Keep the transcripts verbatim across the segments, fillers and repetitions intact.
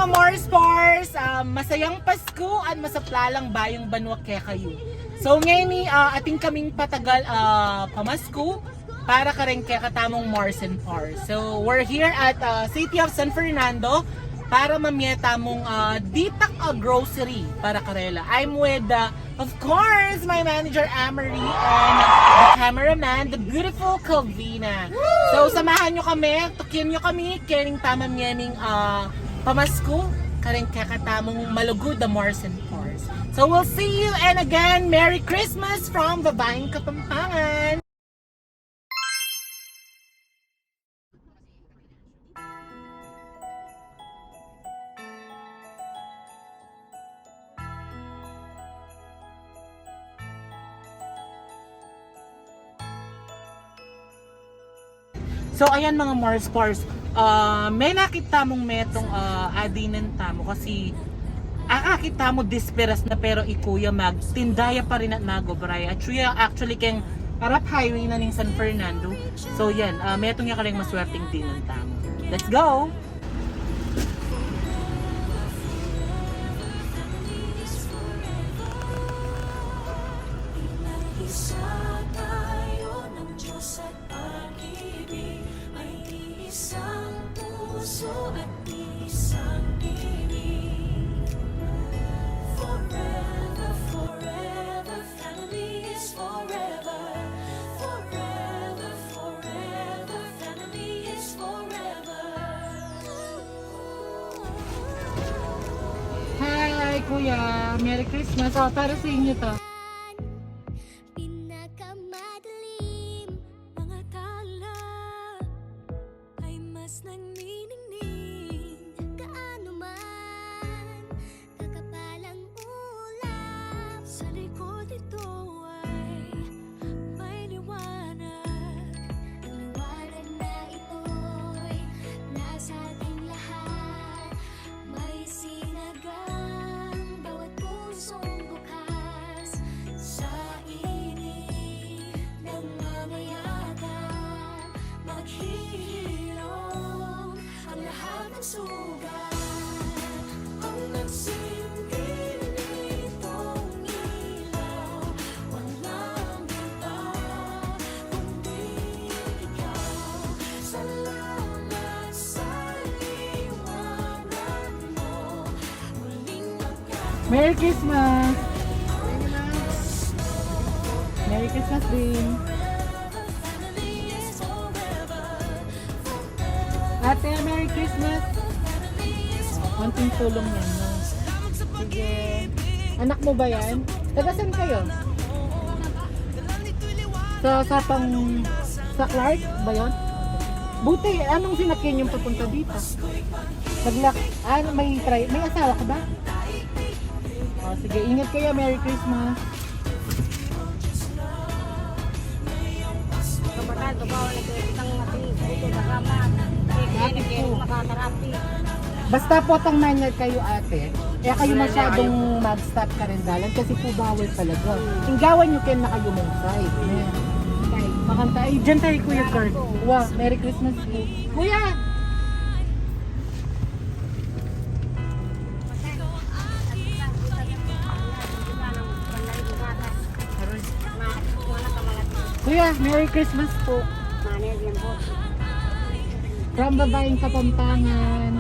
Mga Morspars, ah, masayang Pasko at masaplalang bayung banua kekayu. So, ngeni, ah, atin kaming patagal, ah, pamasku para kareng kekatamung Mors and Pars. So, we're here at, ah, City of San Fernando para mamie tamung, ah, ditak a grocery para karela. I'm with, ah, of course, my manager Amory and the cameraman, the beautiful Calvina. So, samahan nyo kami, tukin nyo kami, kening pamamie ming, ah, pamasku kareng kekatamung malugud a Mors and Pars. So, we'll see you, and again, Merry Christmas from Babaying Kapampangan! So, ayan, mga Morspars, ah, menakit tamung metung, ah, adinan tamu kasi akakit tamu disperas na, pero i Kuya magtinda ya pa rin at mag-obra ya. At siya actually keng arap highway na ning San Fernando. So, yan, ah, metung ya kareng maswerteng dinan tamu. Let's go! Pag-ibig, may isang puso at isang tinig. Forever, forever, family is forever. Forever, forever, family is forever. Hi, Kuya. Merry Christmas. Oh, para sa inyo 'to. Pinakamadilim ang akala ay mas nagniningning. Gaano man kakapal ang ulap, sa likod nito ay may liwanag. Ang liwanag na ito'y nasa ating lahat. May sinag ang bawat pusong bukas sa init ng mga yatag. Maghihilom ang lahat ng sugat. Ang nagsilbi nitong ilaw, walang iba kundi ikaw. Salamat sa liwanag mo. Merry Christmas! Merry Christmas din! Ate, Merry Christmas! Konting tulong yan, no? Sige. Anak mo ba yan? Taga saan kayo? Sa, sa pang, sa Clark ba yun? Buti, anong sinakyan yung papunta dito? Naglak-, ah, may try, may asawa ka ba? Oh, sige, ingat kayo. Merry Christmas. Kabataan, babaw, nagkakitang ating buto na ramat. Kaya, kaya, kaya, makakarapi. Basta po, tang manyad kayo, ate. Kaya kayo masyadong mag-stop karin dalan kasi po bawal talaga. Inggawan nyo kayo na kayo mong side. Makanta, ay, dyan tayo, Kuya Kurt. Wa, Merry Christmas po. Kuya! Kuya, Merry Christmas po. From Babaying Kapampangan.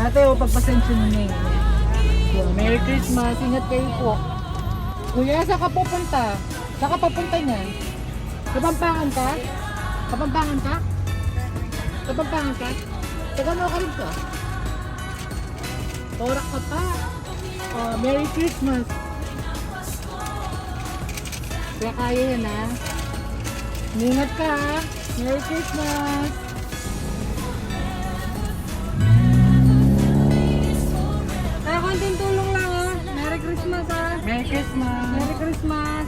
Ate, o, pagpasensya nyo na yun. So, Merry Christmas. Ingat kayo po. Kuya, saan ka pupunta? Saan ka papunta niyan? Kapampangan ka? Kapampangan ka? Kapampangan ka? Taga ano ka rin ka? Porac ka pa. Oh, Merry Christmas. Kaya kaya yan, ha? Ingat ka, ha? Merry Christmas! Kaya konting tulong lang, ha? Merry Christmas, ha? Merry Christmas! Merry Christmas!